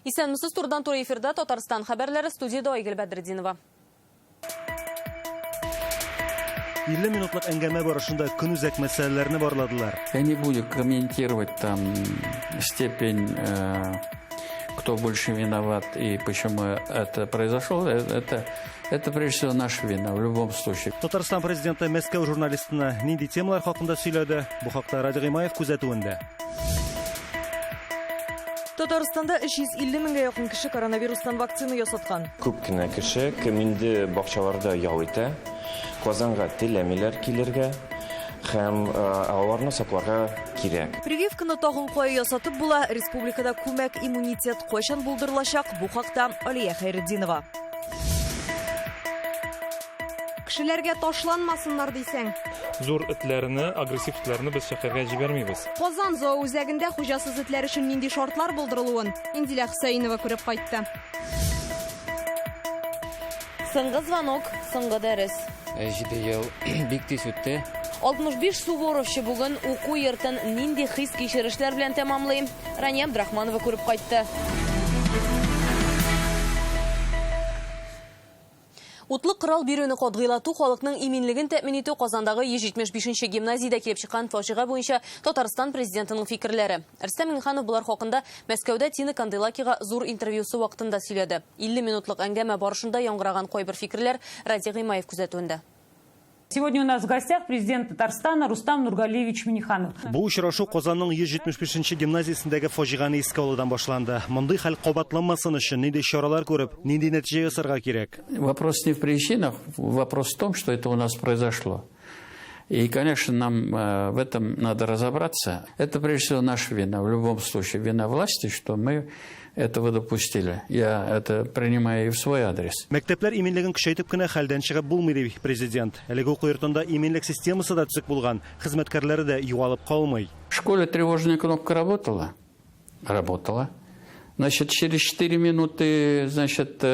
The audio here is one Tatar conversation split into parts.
Исәнмесез, турыдан-туры эфирда Татарстан хәбәрләре, студиядә Айгөл Бәдретдинова. 50 минутлык әңгәмә барышында көнүзәк мәсьәләләрне барладылар. Я не буду комментировать там степень, кто больше виноват и почему это произошло. Это прежде всего наша вина в любом случае. Татарстан президенты Мәскәү журналистына нинди темалар хакында сөйләде? Бу хакта Радий Гыймаев күзәтүендә. Татарстанда 350 меңгә якын кеше коронавирустан вакцина ясаткан. Күп кенә кеше, кем инде бакчаларда ял итә, Казанга теләмиләр килергә һәм аларны сакларга кирәк. Прививканы тагын кая ясатып була, республикада күмәк иммунитет кайчан булдырылачак, бу хакта Алия Хәйретдинова. Кешеләргә ташланмасыннар дисәң. Зур этләрне, агрессив этләрне без шәһәргә җибәрмибез. Казан зооүзәгендә хуҗасыз этләр өчен нинди шартлар булдырылуын Инзилә Хөсәенова күреп кайтты. Соңгы звонок, соңгы дәрес. 7 ел бик тиз үтте. 65 суворовчы бүген уку йортын нинди хис-кичерешләр белән тәмамлый? Рания Абдрахманова күреп кайтты. Утлы корал бирүне катгыйлату, халыкның иминлеген тәэмин итү Казандагы 175 нче гимназиядә килеп чыккан фаҗига буенча Татарстан Президентының фикерләре. Рөстәм Миңнеханов болар хакында Мәскәүдә Тина Канделакига зур интервьюсы вакытында сөйләде. 50 минутлык әңгәмә барышында яңгыраган кайбер фикерләр Радий Гыймаев күзәтүендә. Сегодня у нас в гостях президент Татарстана Рустам Нургалиевич Минниханов. Бу очрашу Казанның 175 нче гимназиясендәге фаҗигане искә алудан башланды. Мондый хәл кабатланмасын өчен нинди чаралар күреп, нинди нәтиҗә ясарга кирәк? Вопрос не в причинах, вопрос в том, что это у нас произошло. И, конечно, нам в этом надо разобраться. Это, прежде всего, наша вина. В любом случае, вина власти, что мы этого допустили. Я это принимаю и в свой адрес. Мәктәпләр иминлеген көчәйтеп кенә хәлдән чыгып булмый, ди президент. Әлеге уку йортында иминлек системасы да төзек булган, хезмәткәрләре дә югалып калмый. В школе тревожная кнопка работала? Работала. Значит, через 4 минуты, значит,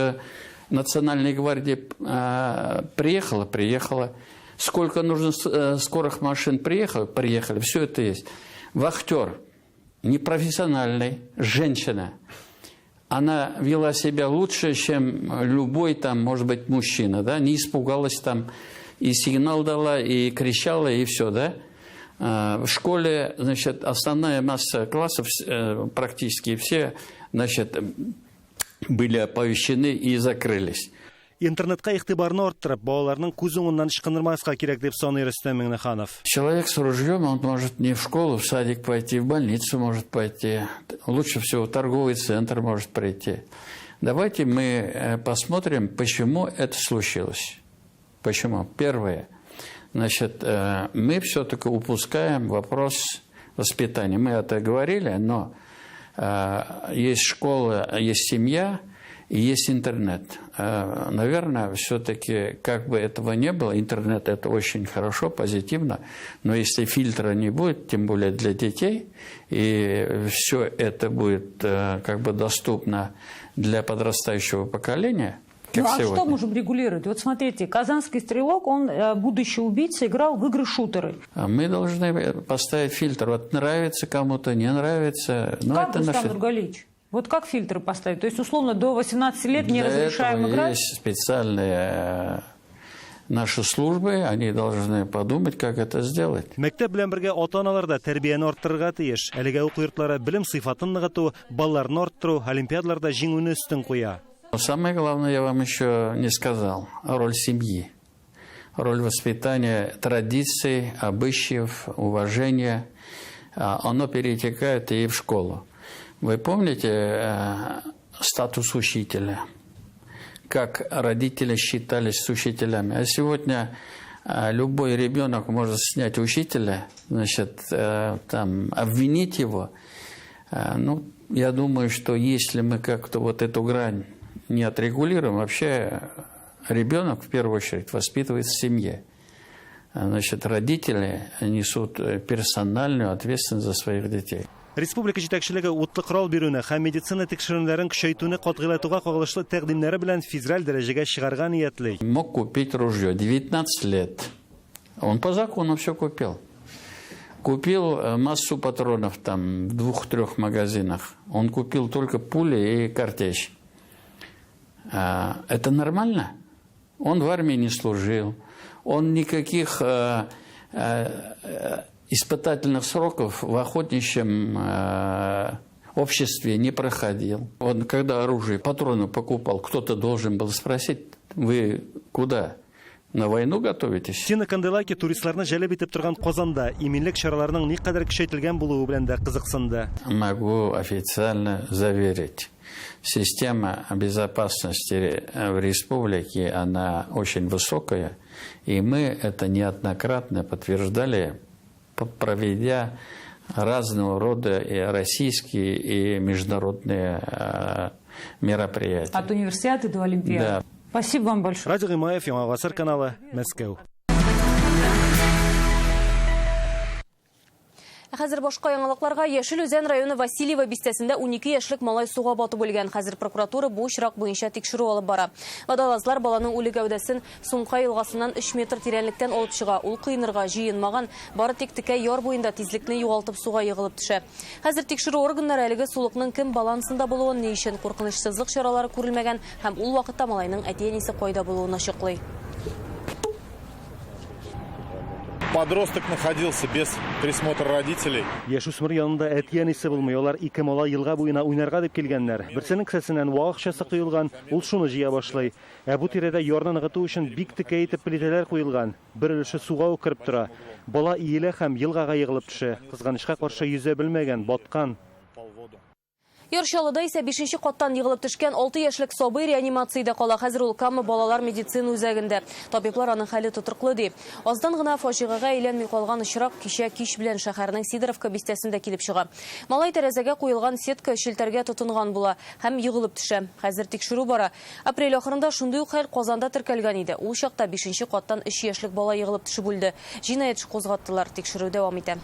Национальная гвардия приехала? Приехала. Сколько нужно скорых машин приехало? Приехали. Все это есть. Вахтер непрофессиональный, женщина. Она вела себя лучше, чем любой там, может быть, мужчина, да, не испугалась там, и сигнал дала, и кричала, и все, да. В школе, значит, основная масса классов, практически все, значит, были оповещены и закрылись. Интернетка игътибарны арттырып, балаларның күз уңыннан ычкындырмаска кирәк, дип саный Рөстәм Миңнеханов. Человек с ружьем, он может не в школу, в садик пойти, в больницу может пойти, лучше всего в торговый центр может прийти. Давайте мы посмотрим, почему это случилось. Почему? Первое. Значит, мы все-таки упускаем вопрос воспитания. Мы это говорили, но есть школа, есть семья, и есть интернет. Наверное, все-таки, как бы этого ни было, интернет это очень хорошо, позитивно, но если фильтра не будет, тем более для детей, и все это будет как бы доступно для подрастающего поколения, как А сегодня. что можем регулировать? Вот смотрите, казанский стрелок, он, будущий убийца, играл в игры-шутеры. Мы должны поставить фильтр. Вот нравится кому-то, не нравится. Но как, это Рустам наше... Нургалиевич? Вот как фильтры поставить? То есть, условно, до 18 лет не Для разрешаем этого играть? Есть специальные наши службы, они должны подумать, как это сделать. Мәктәп белән бергә ата-аналар да тәрбияне арттырырга тиеш. Әлегә уку йортлары белем сыйфатын ныгыту, балларны арттыру, олимпиадаларда җиңүне өстен куя. Но самое главное, я вам еще не сказал, роль семьи, роль воспитания традиций, обычаев, уважения, оно перетекает и в школу. Вы помните статус учителя, как родители считались с учителями? А сегодня любой ребенок может снять учителя, значит, там, обвинить его. Я думаю, что если мы как-то вот эту грань не отрегулируем, вообще ребенок в первую очередь воспитывается в семье. Значит, родители несут персональную ответственность за своих детей. Республика җитәкчелеге утлы корал бирүне һәм медицина тикшеренүләрен көчәйтүне катгыйлатуга кагылышлы тәкъдимнәре белән федераль дәрәҗәгә чыгарга ниятли. Мог купить ружье 19 лет. Он по закону все купил. Купил массу патронов там в 2-3 магазинах. Он купил только пули и картечь. Это нормально? Он в армии не служил. Он никаких испытательных сроков в охотничьем обществе не проходил. Он, когда оружие, патроны покупал, кто-то должен был спросить, вы куда? На войну готовитесь? Тина Канделаки туристларны җәлеп итеп торган Казанда иминлек чараларының никадәр көчәйтелгән булуы белән дә кызыксынды. Могу официально заверить, система безопасности в республике, она очень высокая, и мы это неоднократно подтверждали, проведя разного рода и российские, и международные мероприятия. От универсиады до Олимпиады. Да. Спасибо вам большое. Радик Гыймаев, Яңа Гасыр каналы, Мәскәү. Хәзер башка яңалыкларга. Яшел Үзән районы Васильево бистәсендә 12 яшьлек малай суга батып үлгән. Хәзер прокуратура бу очрак буенча тикшерү алып бара. Водолазлар баланың үле гәүдәсен Сумка елгасыннан 3 метр тирәнлектән алып чыга. Ул коенырга җыенмаган, бары тик текә яр буенда тизлекне югалтып суга егылып төшә. Хәзер тикшерү органнары әлеге сулыкның кем балансында булуын, ни өчен куркынычсызлык чаралары күрелмәгән һәм ул вакытта малайның әти-әнисе кайда булуын ачыклый. Подросток находился без присмотра родителей. Яшүсмер янында әти-әнисе булмый. Алар ике малай елга буена уйнарга дип килгәннәр. Берсенең кесәсеннән вак акчасы коелган, ул шуны җыя башлый. Ә бу тирәдә ярны ныгыту өчен бик текә итеп плитәләр куелган. Бер өлеше суга ук кереп тора. Бала иелә һәм елгага егылып төшә. Кызганычка каршы йөзә белмәгән, баткан. Яр Чаллыда исә 5нче каттан егылып төшкән 6 яшьлек сабый реанимациядә кала. Хәзер ул Кама балалар медицина үзәгендә. Табиблар аның хәле тотрыклы ди. Аздан гына фаҗигагә әйләнми калган очрак кичә кич белән шәһәрнең Сидоровка бистәсендә килеп чыга. Малай тәрәзәгә куелган сетка челтәргә тотынган була һәм егылып төшә. Хәзер тикшерү бара. Апрель ахырында шундый ук хәл Казанда теркәлгән иде. Ул чакта 5нче каттан 3 яшьлек бала егылып төшеп үлде. Җинаять эше кузгаттылар. Тикшерү дәвам итә.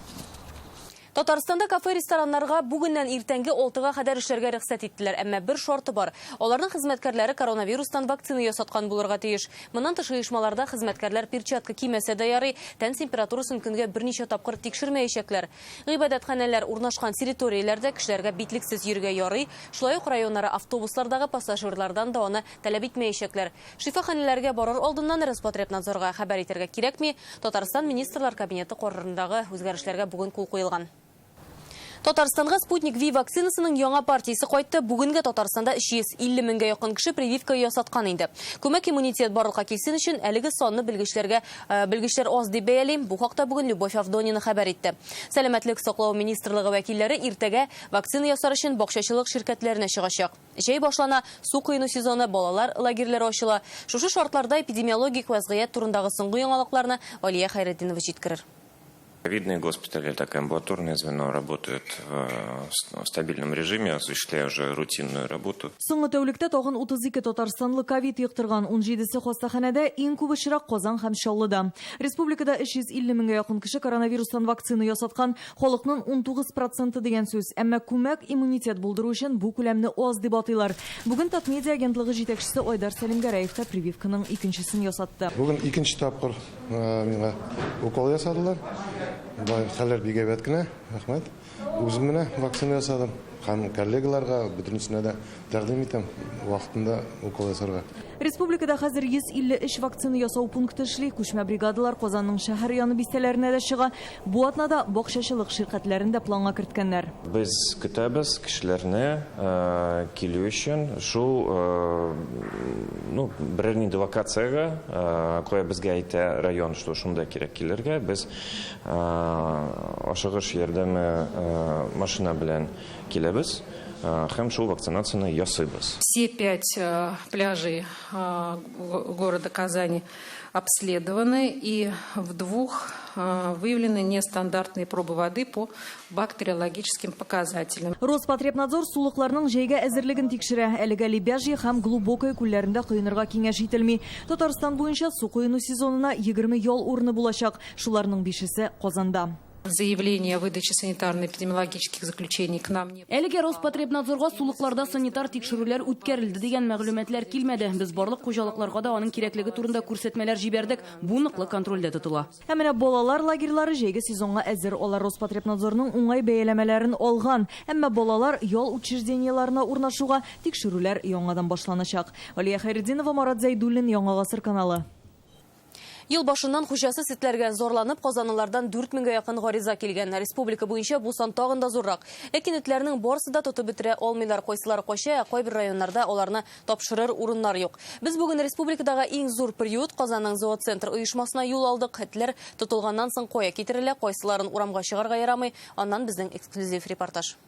Татарстанда кафе-рестораннарга бүгеннән иртәнге 6-га кадәр эшләргә рөхсәт иттеләр. Әмма бер шарты бар. Аларның хезмәткәрләре коронавирустан вакцина ясаткан булырга тиеш. Моннан тыш оешмаларда хезмәткәрләр перчатка кимәсә дә ярый, тән температурасын көнгә берничә тапкыр тикшермәячәкләр. Гыйбадәтханәләр урнашкан территорияләрдә кешеләргә битлексез йөрергә ярый. Шулай ук районнары автобуслардагы пассажирлардан да аны таләп итмәячәкләр. Шифаханәләргә барыр алдыннан Роспотребнадзорга хәбәр итәргә кирәкми. Татарстан Министрлар Кабинеты карарындагы үзгәрешләргә бүген кул куелган. Татарстанга Спутник Ви вакцинасының яңа партиясе кайтты. Бүгенгә Татарстанда 350 меңгә якын кеше прививка ясаткан инде. Күмәк иммунитет барлыкка килсен өчен әлеге санны белгечләр аз дип бәяли. Бу хакта бүген Любовь Авдонина хәбәр итте. Сәламәтлек саклау министрлыгы вәкилләре иртәгә вакцина ясар өчен бакчачылык ширкәтләренә чыгачак. Җәй башлана, су коену сезоны, балалар лагерьләре ачыла. Шушы шартларда эпидемиологик вазгыять турындагы соңгы яңалыкларны Алия Хәйретдинова җиткерер. Ковидные госпитали, так и амбулаторное звено работают в стабильном режиме, осуществляя уже рутинную работу. Соңгы тәүлектә тагын 32 татарстанлы ковид йоктырган, 17-се хастаханәдә, иң күп очрак Казан һәм Чаллыда. Республикада 350 меңгә якын кеше коронавирустан вакцина ясаткан, халыкның 19% дигән сүз. Әмма күмәк иммунитет булдыру өчен бу күләмне аз дип атыйлар. Бүген Татмедиа агентлыгы җитәкчесе Айдар Сәлимгәрәев та прививканың икенчесен ясатты. Бүген икенче тапкыр миңа укол ясадылар. Хәлләр бик әйбәт кенә, рәхмәт. Үзем менә вакцина ясадым. Һәм коллегаларга, бөтенесенә дә тәкъдим итәм вакытында укол ясарга. Республикада хәзер 153 вакцина ясау пункты эшли. Күчмә бригадалар Казанның шәһәр яны бистәләренә дә чыга. Бу атнада бакчачылык ширкәтләрен дә планга керткәннәр. Без көтәбез кешеләрне килү өчен шул, берәр нинди локациягә, кая безгә әйтә район, что шунда кирәк килергә, без ашыгыч ярдәме машина белән киләбез һәм шул вакцинацияне ясыйбыз. Все 5 пляжей города Казани обследованы, и в 2 выявлены нестандартные пробы воды по бактериологическим показателям. Роспотребнадзор сулыкларның җәйгә әзерлеген тикшерә. Әлегә Лебяжье һәм Глубокое күлләрендә коенырга киңәш ителми. Татарстан буенча су коену сезонына 20 ял урыны булачак. Шуларның 5-се Казанда. Заявление о выдаче санитарно-эпидемиологических заключений к нам не Әлегә Роспотребнадзорга сулыкларда санитар тикшерүләр үткәрелде дигән мәгълүматлар килмәде. Без барлык хуҗалыкларга да аның кирәклеге турында күрсәтмәләр җибәрдек. Бу ныклы контрольдә тотыла. Ә менә балалар лагерьлары җәйге сезонга әзер. Алар Роспотребнадзорның уңай бәяләмәләрен алган. Әмма балалар ял учреждениеләренә урнашуга тикшерүләр яңадан башланачак. Алия Хәйретдинова, Марат Зәйдуллин, Яңа Гасыр каналы. Ел башыннан хуҗасыз этләргә зарланып, казанлылардан 4 меңгә якын гариза килгән. Республика буенча бу сан тагын да зуррак. Ләкин этләрнең барысы да тотып бетерә алмыйлар. Кайсылары кача, ә кайбер районнарда аларны тапшырыр урыннар юк. Без бүген республикадагы иң зур приют Казанның зооцентр оешмасына юл алдык. Этләр тотылганнан соң кая китерелә, кайсыларын урамга чыгарга ярамый. Аннан безнең эксклюзив репортаж.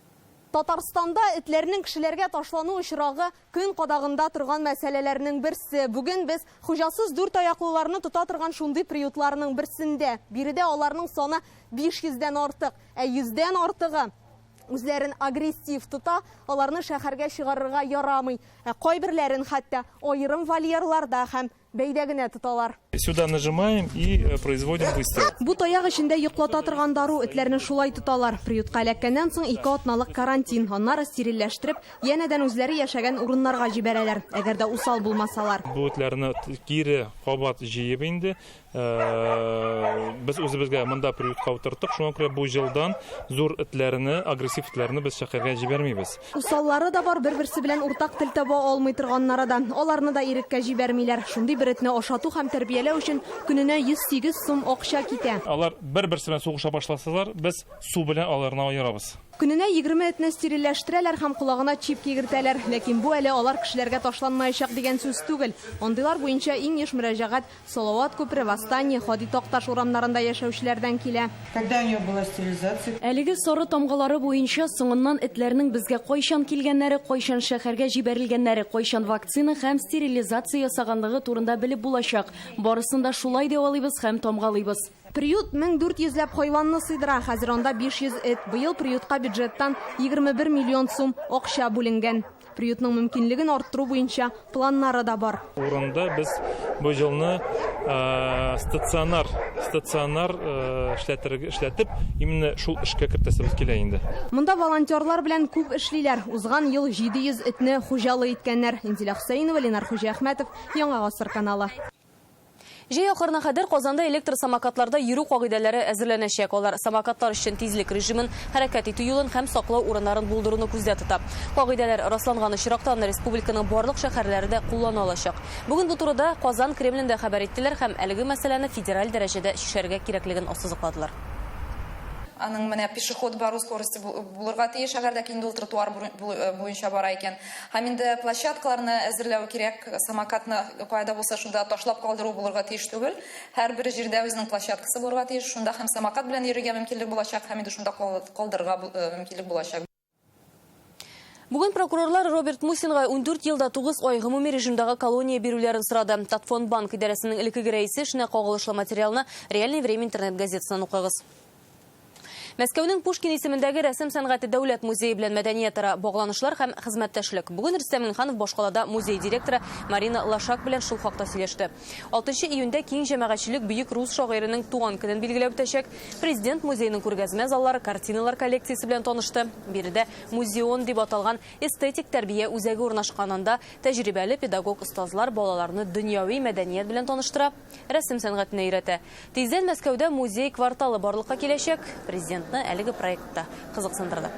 Татарстанда этләрнең кешеләргә ташлану очрагы көн кадагында торган мәсьәләләрнең берсе. Бүген без хуҗасыз дүрт аяклыларны тота торган шундый приютларның берсендә. Биредә аларның саны 500дән артык, ә 100дән артыгы үзләрен агрессив тота, аларны шәһәргә чыгарырга ярамый. Ә кайберләрен хәтта аерым вольерларда һәм бәйдә генә тоталар. Сюда нажимаем и производим выстрел. Бу таяк эчендә йоклата торган дару, этләрне шулай тоталар. Приютка эләккәннән соң 2 атналык карантин, аннары стерильләштереп, янәдән үзләре яшәгән урыннарга җибәрәләр, әгәр дә усал булмасалар. Бу этләрне кире кабат җыеп инде, без үзебезгә монда приютка утырттык. Шуңа күрә бу елдан зур этләрне, агрессив этләрне без шәһәргә җибәрмибез. Усаллары да бар, бер-берсе белән уртак тел таба алмый торганнары да. Аларны да иреккә җибәрмиләр. Шундый бер этне ашату һәм тәрбияләү өчен көненә 108 сум акча китә. Алар бер-берсе белән сугыша башласалар, без су белән аларны аерабыз. Көненә 20 этне стерильләштерәләр һәм колагына чип кигертәләр. Ләкин бу әле алар кешеләргә ташланмаячак дигән сүз түгел. Андыйлар буенча иң еш мөрәҗәгать Салават күпере, Восстание, Һади Такташ урамнарында яшәүчеләрдән килә. Когда у нее была стерилизация? Әлеге сары тамгалары буенча соңыннан этләрнең безгә кайчан килгәннәре, кайчан шәһәргә җибәрелгәннәре, кайчан вакцина һәм стерилизация ясаганлыгы турында белеп булачак. Барысын да шулай дәвалыйбыз һәм тамгалыйбыз. Приют 1400 ләп хайванны сыйдыра. Хәзер анда 500 эт. Быел приютка бюджеттан 21 миллион сум акча бүленгән. Приютның мөмкинлеген арттыру буенча планнары да бар. Урында без бу елны стационар эшләтеп, именно шул эшкә кертәсебез килә инде. Монда волонтерлар белән күп эшлиләр. Узган ел 700 этне хуҗалы иткәннәр. Инзилә Хөсәенова, Ленар Хуҗиәхмәтов, Яңа Гасыр каналы. Җәй ахырына кадәр Казанда электр самокатларда йөрү кагыйдәләре әзерләнәчәк. Алар самокатлар өчен тизлек режимын, хәрәкәт итү юлын һәм саклау урыннарын булдыруны күздә тота. Кагыйдәләр расланган очракта аны республиканың барлык шәһәрләре дә куллана алачак. Бүген бу турыда Казан Кремлендә хәбәр иттеләр һәм әлеге мәсьәләне федераль дәрәҗәдә чишәргә кирәклеген ассызыкладылар. Аның менә пешеход бару скорости булырга тиеш, әгәр дә инде ул тротуар буенча бара икән. Һәм инде площадкаларны әзерләү кирәк, самокатны кайда булса шунда ташлап калдыру булырга тиеш түгел. Һәрбер җирдә үзенең площадкасы булырга тиеш, шунда һәм самокат белән йөрергә мөмкинлек булачак, һәм инде шунда калдырырга мөмкинлек булачак. Бүген прокурорлар Роберт Мусинга 14 елда 9 ай гомуми режимдагы колония бирүләрен сорады. Татфондбанк идарәсенең элеккеге рәисе эшенә кагылышлы материалны Реальное время интернет-газетасыннан укыгыз. Мәскәүнең Пушкин исемендәге рәсем сәнгате дәүләт музее белән мәдәниятара багланышлар һәм хезмәттәшлек. Бүген Рөстәм Миңнеханов башкалада музей директоры Марина Лошак белән шул хакта сөйләште. 6 июньдә киң җәмәгатьчелек бөек рус шагыйренең туган көнен билгеләп үтәчәк. Президент музейның күргәзмә заллары, картиналар коллекциясе белән танышты. Биредә музеон дип аталган эстетик тәрбия үзәге урнашканында тәҗрибәле педагог остазлар балаларны дөньяви мәдәният белән таныштыра, рәсем сәнгатенә өйрәтә. Тиздән Мәскәүдә музей кварталы барлыкка киләчәк. Президент әлеге проектта кызыксындырды.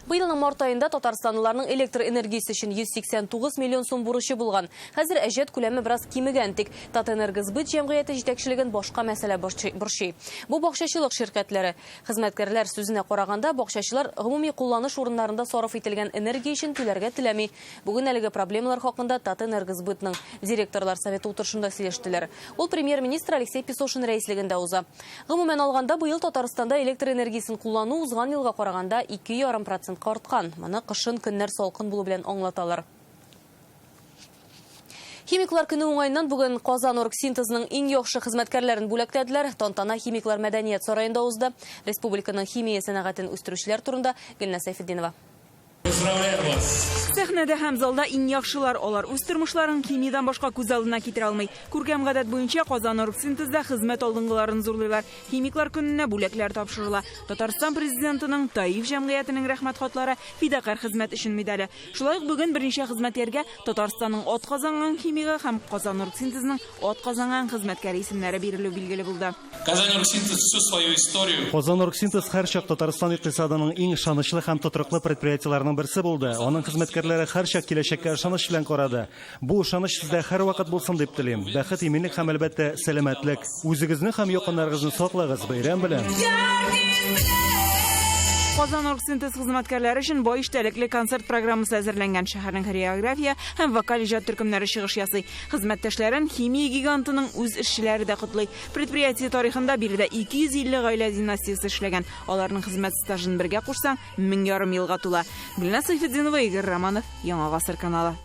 Быелның март аенда татарстанлыларның электр энергиясе өчен 189 миллион сум бурычы булган. Хәзер әҗәт күләме бераз кимегән, тик Татэнергосбыт җәмгыяте җитәкчелеген башка мәсьәлә борчый. Бу бакчачылык ширкәтләре. Хезмәткәрләр сүзенә караганда, бакчачылар гомуми кулланыш урыннарында сарыф ителгән энергия өчен түләргә теләми. Бүген әлеге проблемалар хакында Татэнергосбытның директорлар советы утырышында сөйләштеләр. Ул премьер-министр Алексей Песошин рәислегендә уза. Гомумән алганда, быел Татарстанда электр энергиясен куллану узган елга караганда 2,5% арткан. Моны кышын көннәр салкын булу белән аңлаталар. Химиклар көне уңаеннан бүген Казан оргсинтезының иң яхшы хезмәткәрләрен бүләкләделәр. Тантана Химиклар мәдәният сараенда узды. Республиканың химия сәнәгатен үстерүчеләр турында Гөлназ Сәйфетдинова. Поздравляем вас! Сәхнәдә һәм залда иң яхшылар. Алар үз тормышларын химиядән башка күз алдына китерә алмый. Күркәм гадәт буенча Казан оргсинтезда хезмәт алдынгыларын зурлыйлар. Химиклар көненә бүләкләр тапшырыла. Татарстан президентының, ТАИФ җәмгыятенең рәхмәт хатлары, фидакарь хезмәт өчен медале. Шулай ук бүген берничә хезмәткәргә Татарстанның атказанган химигы һәм Казан оргсинтезның атказанган хезмәткәре исемнәре бирелү билгеле булды. Казань-Оргсинтез всю свою историю Казан-Оргсинтез һәрчак Татарстан икътисадының иң ышанычлы һәм тотрыклы предприятиеләренең берсе булды. Аның хезмәткәрләре һәрчак киләчәккә ышаныч белән карады. Бу ышаныч сездә һәрвакыт булсын дип телим. Бәхет, иминлек һәм, әлбәттә, сәламәтлек. Үзегезне һәм якыннарыгызны саклагыз. Бәйрәм белән! Казан Оргсинтез хезмәткәрләре өчен бай эчтәлекле концерт программасы әзерләнгән. Шәһәрнең хореография һәм вокаль иҗат төркемнәре чыгыш ясый. Хезмәттәшләрен химия гигантының үз эшчеләре дә котлый. Предприятие тарихында биредә 250 гаилә династиясе эшләгән. Аларның хезмәт стажын бергә кушсаң, 1500 елга тула. Гөлназ Сәйфетдинова, Игорь Романов, Яңа Гасыр каналы.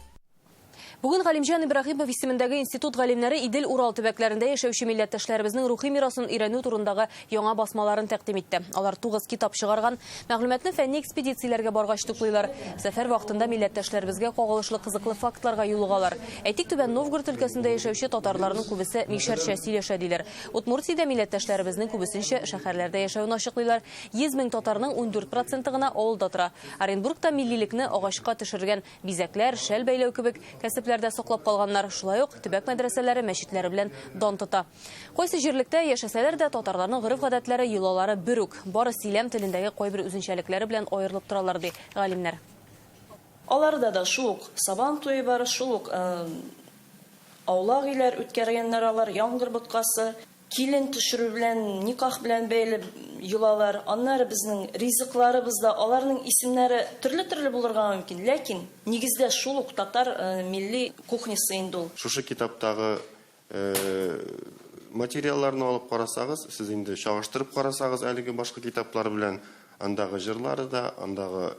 Бүген Галимҗан Ибраһимов исемендәге институт галимнәре Идел-Урал төбәкләрендә яшәүче милләттәшләребезнең рухи мирасын өйрәнү турындагы яңа басмаларын тәкъдим итте. Алар 9 китап чыгарган. Мәгълүматны фәнни экспедицияләргә баргач туплыйлар. Сәфәр вакытында милләттәшләребезгә кагылышлы кызыклы фактларга юлыгалар. Әйтик, Түбән Новгород өлкәсендә яшәүче татарларның күбесе мишәрчә сөйләшә диләр. Удмуртиядә милләттәшләребезнең күбесенчә шәһәрләрдә яшәвен ачыклыйлар. 100 мең татарның 14 проценты гына авылда тора. Оренбургта миллилекне агачка төшергән бизәкләр, шәл бәйләү кебек кәсепләрдә саклап калганнар. Шулай ук төбәк мәдрәсәләре мәчетләре белән дан тота. Кайсы җирлектә яшәсәләр дә, татарларның гореф-гадәтләре, йолалары бер үк. Бары сөйләм телендәге кайбер үзенчәлекләре белән аерылып торалар, ди галимнәр. Аларда да шул ук Сабан туе бар, шул ук аулак өйләр үткәргәннәр алар, яңгыр боткасы, килен төшерү белән, никах белән бәйле йолалар. Аннары безнең ризыкларыбыз да, аларның исемнәре төрле-төрле булырга мөмкин, ләкин нигездә шул ук татар милли кухнясы инде ул. Шушы китаптагы материалларны алып карасагыз, сез инде чагыштырып карасагыз әлеге башка китаплар белән, андагы җырлары да, андагы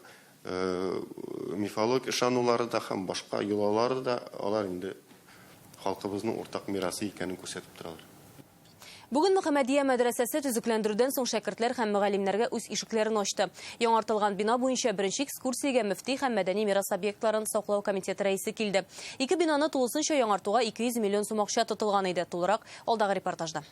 мифологик ышанулары да һәм башка йолалары да, алар инде халкыбызның уртак мирасы икәнен күрсәтеп торалар. Бүген Мөхәммәдия мәдрәсәсе төзекләндерүдән соң шәкертләр һәм мөгаллимнәргә үз ишекләрен ачты. Яңартылган бина буенча беренче экскурсиягә мөфти һәм мәдәни мирас объектларын саклау комитеты рәисе килде. Ике бинаны тулысынча яңартуга 200 миллион сум акча тотылган иде. Тулырак алдагы репортажда.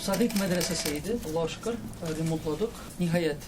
Сәгыйть мәдрәсәсе иде, Аллаһ шөкер, ремонтладык. Ниһаять,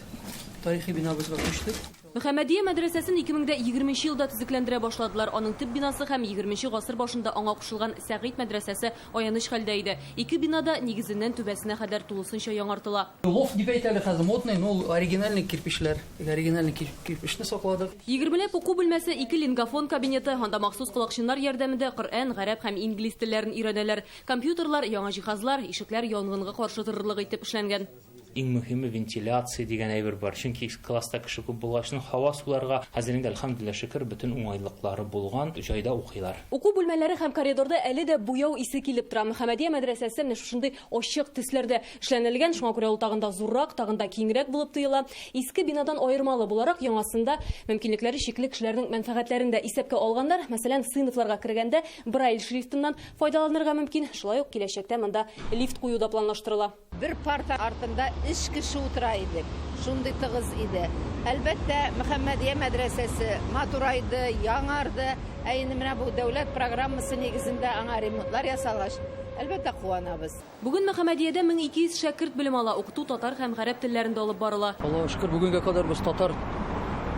тарихи бинабызга күчтек. Мөхәммәдия мәдрәсәсен 2020 елда төзекләндерә башладылар. Аның төп бинасы һәм 20 гасыр башында аңа кушылган Сәгыйть мәдрәсәсе аяныч хәлдә иде. Ике бина да нигезеннән түбәсенә кадәр тулысынча яңартыла. Лофт дип әйтә әле хәзер модный, но ул оригинальный кирпечләр. Оригинальный кирпечне сакладык. Егермеләп уку бүлмәсе, ике лингафон кабинеты, анда махсус колакчыннар ярдәмендә Коръән, гарәп һәм инглиз телләрен өйрәнәләр. Компьютерлар, яңа җиһазлар, ишекләр янгынга каршы торырлык итеп эшләнгән. Иң мөһиме вентиляция дигән әйбер бар. Чөнки класста кеше күп булгач, һава суларга хәзер инде әлхәмдүлилләһ шөкер бөтен уңайлыклары булган җайда укыйлар. Уку бүлмәләре һәм коридорда әле дә буяу исе килеп тора. Мөхәммәдия мәдрәсәсе менә шушындый ачык төсләрдә эшләнелгән, шуңа күрә ул тагын да зуррак, тагын да киңрәк булып тоела. Иске бинадан аермалы буларак, яңасында мөмкинлекләре чикле кешеләрнең мәнфәгатьләрен дә исәпкә алганнар. Мәсәлән, сыйныфларга кергәндә Брайль шрифтыннан файдаланырга мөмкин. Шулай ук киләчәктә монда лифт кую да планлаштырыла. Бер парта артында өч кеше утыра идек. Шундый тыгыз иде. Әлбәттә, Мөхәммәдия мәдрәсәсе матурайды, яңарды. Ә инде менә бу дәүләт программасы нигезендә аңа ремонтлар ясалгач, әлбәттә, куанабыз. Бүген Мөхәммәдиядә 1200 шәкерт белем ала. Укыту татар һәм гарәп телләрендә алып барыла. Аллага шөкер, бүгенгә кадәр без татар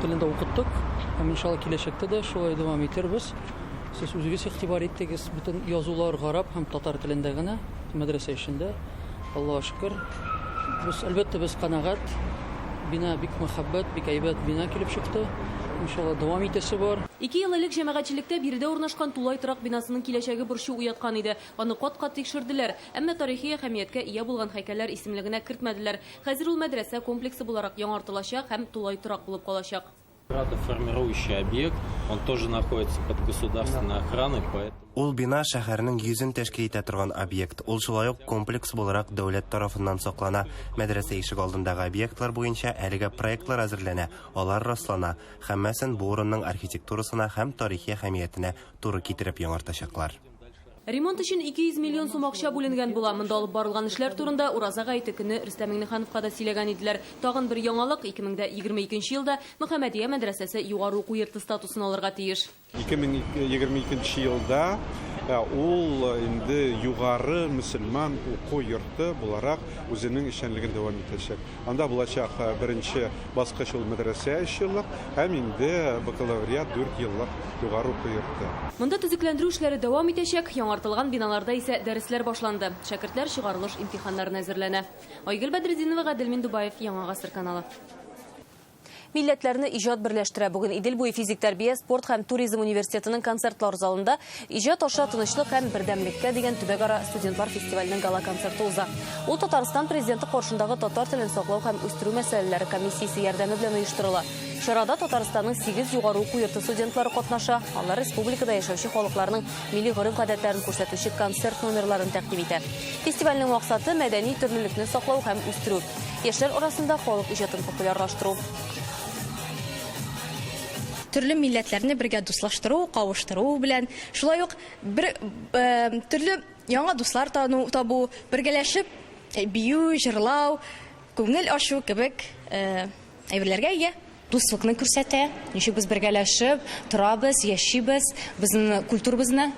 телендә укыттык. Һәм иншалла киләчәктә дә шулай дәвам итербез. Сез үзегез игътибар иттегез, бөтен язулар гарәп һәм татар телендә генә, мәдрәсә эчендә. Аллага шөкер. Без, әлбәттә, без канәгать. Бина бик мәхәббәт, бик әйбәт бина килеп чыкты. Иншалла, дәвам итәсе бар. Ике ел элек җәмәгатьчелектә биредә урнашкан тулай торак бинасының киләчәге борчу уяткан иде. Аны кат-кат тикшерделәр. Әмма тарихи әһәмияткә ия булган һәйкәлләр исемлегенә кертмәделәр. Хәзер ул мәдрәсә комплексы буларак яңартылачак һәм тулай торак булып калачак. Формирующий объект, он тоже находится под государственной охраной, поэтому... Ул бина шәһәрнең йөзен тәшкил итә торган объект. Ул шулай ук комплекс буларак дәүләт тарафыннан саклана. Мәдрәсә ишек алдындагы объектлар буенча әлегә проектлар әзерләнә, алар раслана. Һәммәсен бу урынның архитектурасына һәм тарихи әһәмиятенә туры китереп яңартачаклар. Ремонт өчен 200 миллион сум акча бүленгән була. Монда алып барылган эшләр турында Ураза гаете көне Рөстәм Миңнехановка да сөйләгән иделәр. Тагын бер яңалык, 2022 елда Мөхәммәдия мәдрәсәсе югары уку йорты статусын алырга тиеш. 2022 елда ул инде югары мөселман уку йорты буларак үзенең эшчәнлеген дәвам итәчәк. Анда булачак беренче баскыч ул мәдрәсә 3 еллык һәм инде бакалавриат 4 еллык югары уку йорты. Монда төзекләндерү эшләре дәвам итәчәк, яңартылган биналарда исә дәресләр башланды. Шәкертләр чыгарылыш имтиханнарына әзерләнә. Айгөл Бәдретдинова, Гадел Миндубаев, Яңа Гасыр каналы. Милләтләрне иҗат берләштерә. Бүген Идел буе физик тәрбия, спорт һәм туризм университетының концертлар залында Иҗат аша тынычлык һәм бердәмлеккә дигән төбәкара студентлар фестиваленең гала-концерты уза. Ул Татарстан президенты каршындагы татар телен саклау һәм үстерү мәсьәләләре комиссиясе ярдәме белән оештырыла. Чарада Татарстанның 8 югары уку йорты студентлары катнаша. Алар республикада яшәүче халыкларның милли гореф-гадәтләрен күрсәтүче концерт номерларын тәкъдим итә. Фестивальнең максаты мәдәни төрлелекне саклау һәм үстерү, яшьләр арасында халык иҗатын популярлаштыру. Төрле милләтләрне бергә дуслаштыру, кавыштыру белән, шулай ук бер төрле яңа дуслар тану, табу, бергәләшеп бию, җырлау, күңел ачу кебек әйберләргә ия. Дуслыкны күрсәтә, ничек без бергәләшеп торабыз, яшибез, безнең культурабызны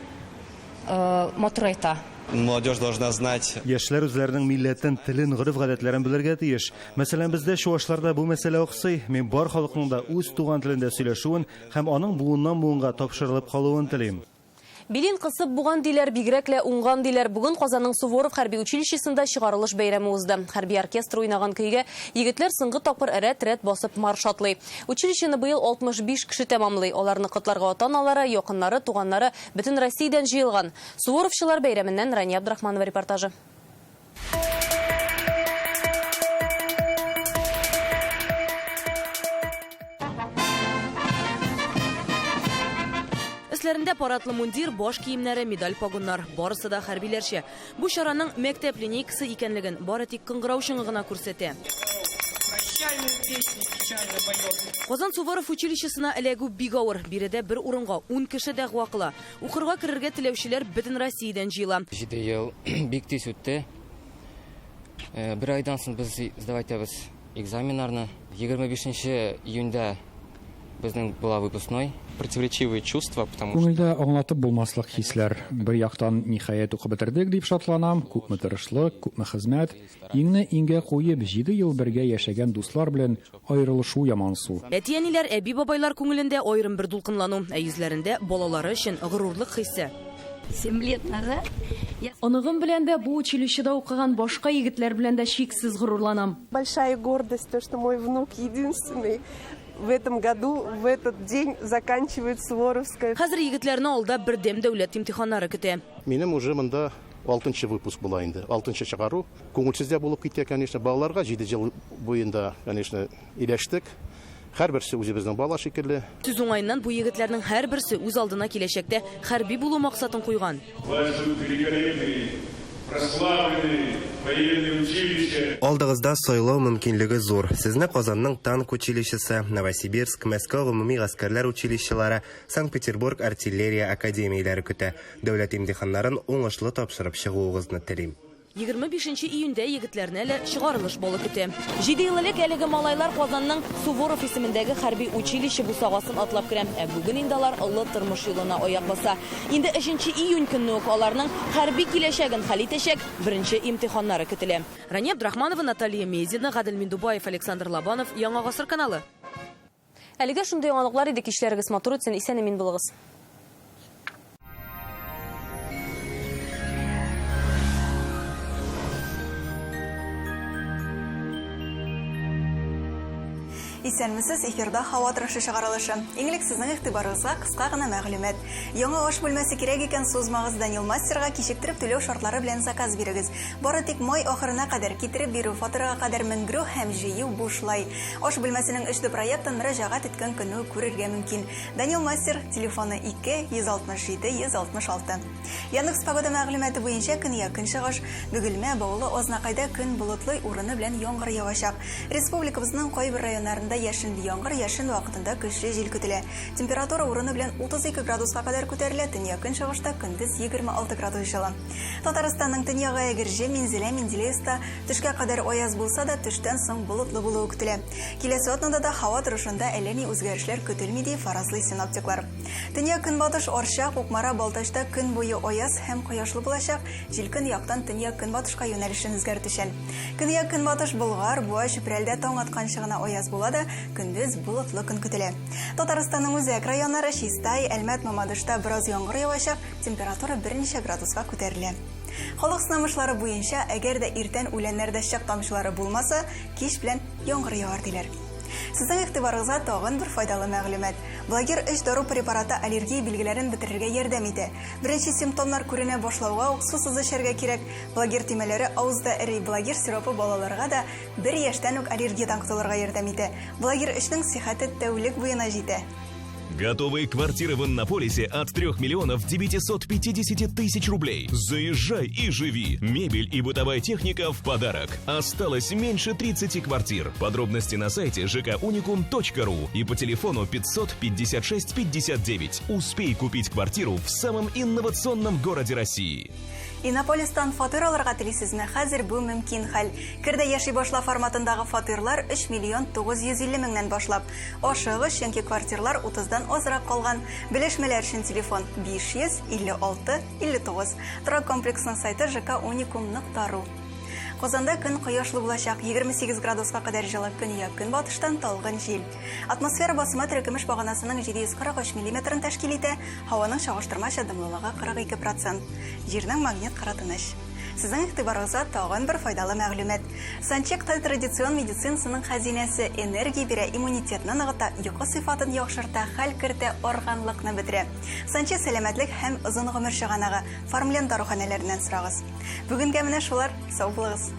матурайта. Молодежь должна знать. Яшьләр үзләренең милләтен, телен, гореф-гадәтләрен белергә тиеш. Мәсәлән, бездә чуашларда бу мәсьәлә аксый. Мин бар халыкның да үз туган телендә сөйләшүен һәм аның буыннан буынга тапшырылып калуын телим. Билен кысып буган диләр, бигрәк лә уңган диләр. Бүген Казанның Суворов хәрби училищесында чыгарылыш бәйрәме узды. Хәрби оркестр уйнаган көйгә егетләр соңгы тапкыр рәт-рәт басып марш атлый. Училищены быел 65 кеше тәмамлый. Аларны котларга ата-аналары, якыннары, туганнары бөтен Россиядән җыелган. Суворовчылар бәйрәменнән Рания Абдрахманова репортажы. Өсләрендә парадлы мундир, баш киемнәре, медаль погоннар. Барысы да хәрбиләрчә. Бу чараның мәктәп линейкасы икәнлеген бары тик кыңгырау чыңы гына күрсәтә. Казан Суворов училищесына эләгү бик авыр. Биредә бер урынга 10 кеше дәгъва кыла. Укырга керергә теләүчеләр бөтен Россиядән җыела. 7 ел бик тиз үтте. Бер айдан соң без сдавать итәбез экзаменнарны. 25 июньдә безнең була выпускной. Противоречивые чувства, потому что Күңелдә аңлатып булмаслык хисләр. Бер яктан ниһаять укып бетердек дип шатланам, күпме тырышлык, күпме хезмәт, иңне иңгә куеп 7 ел бергә яшәгән дуслар белән аерылышу ямансу. Әти-әниләр, әби-бабайлар күңелендә аерым бер дулкынлану, ә йөзләрендә балалары өчен горурлык хисе. 7 лет назад я Оныгым белән дә бу училищеда укыган башка егетләр белән дә чиксез горурланам. Большая гордость, то, что мой внук единственный в этом году, в этот день заканчивает Суворовское. Хәзер егетләрне алда бердәм дәүләт имтиханнары көтә. Минем уже монда 6-нчы выпуск була инде. 6-нчы чыгару. Күңелсез дә булып китә, конечно, балаларга 7 ел буенда, конечно, иләштек. Һәрберсе үзебезнең бала шикелле. Сүз уңаеннан бу егетләрнең һәрберсе үз алдына киләчәктә хәрби булу максатын куйган. Алдыгызда сайлау мөмкинлеге зур. Сезне Казанның танк училищесы, Новосибирск, Мәскәү гомуми гаскәрләр училищелары, Санкт-Петербург артиллерия академияләре көтә. Дәүләт имтиханнарын уңышлы тапшырып чыгуыгызны телим. 25 июньдә егетләрне әле чыгарылыш балы көтә. 7 ел элек әлеге малайлар Казанның Суворов исемендәге хәрби училище бусагасын атлап керә. Ә бүген инде алар олы тормыш юлына аяк баса. Инде 3 июнь көнне үк аларның хәрби киләчәген хәл итәчәк беренче имтиханнары көтелә. Рания Абдрахманова, Наталья Мезина, Гадел Миндубаев, Александр Лобанов, Яңа Гасыр каналы. Әлегә шундый яңалыклар иде, кичләрегез матур үтсен, исән-имин булыгыз. Исәнмесез, эфирда һава торышы чыгарылышы. Иң элек сезнең игътибарыгызга кыска гына мәгълүмат. Яңа аш бүлмәсе кирәк икән, сузмагыз, Данил Мастерга кичектереп түләү шартлары белән заказ бирегез. Бары тик май ахырына кадәр китереп бирү, фатирга кадәр менгерү һәм җыю бушлай. Аш бүлмәсенең 3D проектын мөрәҗәгать иткән көнне үк күрергә мөмкин. Данил Мастер телефоны 2 167 166. Яндекс погода мәгълүматы буенча көньяк көнчыгыш, Бөгелмә, Баулы, Азнакайда көн болытлы, урыны белән яңгыр явачак. Республикабызның кайбер районнарында яшенле яңгыр, яшен вакытында көчле җил көтелә. Температура урыны белән 32 градуска кадәр күтәрелә, төньяк-көнчыгышта көндез 26 градус җылы. Татарстанның төньягы Әгерҗе, Минзәлә, Менделеевскта төшкә кадәр аяз булса да, төштән соң болытлы булуы көтелә. Киләсе атнада да һава торышында әллә ни үзгәрешләр көтелми, ди фаразлый синоптиклар. Төньяк-көнбатыш Арча, Кукмара, Балтачта көн буе аяз һәм кояшлы булачак, җил көньяктан төньяк-көнбатышка юнәлешен үзгәртүчән. Көньяк-көнбатыш Болгар, Буа, Чүпрәлдә таң атканчы гына аяз була да, көндез болытлы көн көтелә. Татарстанның үзәк районнары Чистай, Әлмәт, Мамадышта бераз яңгыр явачак, температура берничә градуска күтәрелә. Халык сынамышлары буенча, әгәр дә иртән үләннәрдә чык тамчылары булмаса, кич белән яңгыр явар диләр. Сезнең игътибарыгызга тагын бер файдалы мәгълүмат. Благер өч дару препараты аллергия билгеләрен бетерергә ярдәм итә. Беренче симптомнар күренә башлауга ук сусыз эчәргә кирәк. Благер төймәләре авызда эри. Благер сиропы балаларга да бер яшьтән үк аллергиядән котылырга ярдәм итә. Благер өчнең сихәте тәүлек буена җитә. Готовые квартиры в Иннополисе от 3 миллионов 950 тысяч рублей. Заезжай и живи. Мебель и бытовая техника в подарок. Осталось меньше 30 квартир. Подробности на сайте жкуникум.ру и по телефону 556 59. Успей купить квартиру в самом инновационном городе России. Иннополистан фатир алырга телисезме? Хәзер бу мөмкин хәл. Кер дә яши башла форматындагы фатирлар 3 миллион 950 меңнән башлап. Ашыгыч, чөнки квартирлар 30-дан азрак калган. Белешмәләр өчен телефон 556 59. Торак комплексының сайты жкуникум.ру. Казанда көн кояшлы булачак, 28 градуска кадәр җылы, көньяк-көнбатыштан талгын җил. Атмосфера басымы терекөмеш баганасының 743 миллиметрын тәшкил итә, һаваның чагыштырмача дымлылыгы 42 процент. Җирнең магнит кыры тыныч. Сезнең игътибарыгызга тагын бер файдалы мәгълүмат. Санчек Тай традицион медицинасының хәзинәсе, энергия бирә, иммунитетны ныгыта, йокы сыйфатын яхшырта, хәл кертә, арганлыкны бетерә. Санче сәламәтлек һәм озын гомер чыганагы. Фармлен даруханәләреннән сорагыз. Бүгенгә менә шулар. Сау булыгыз.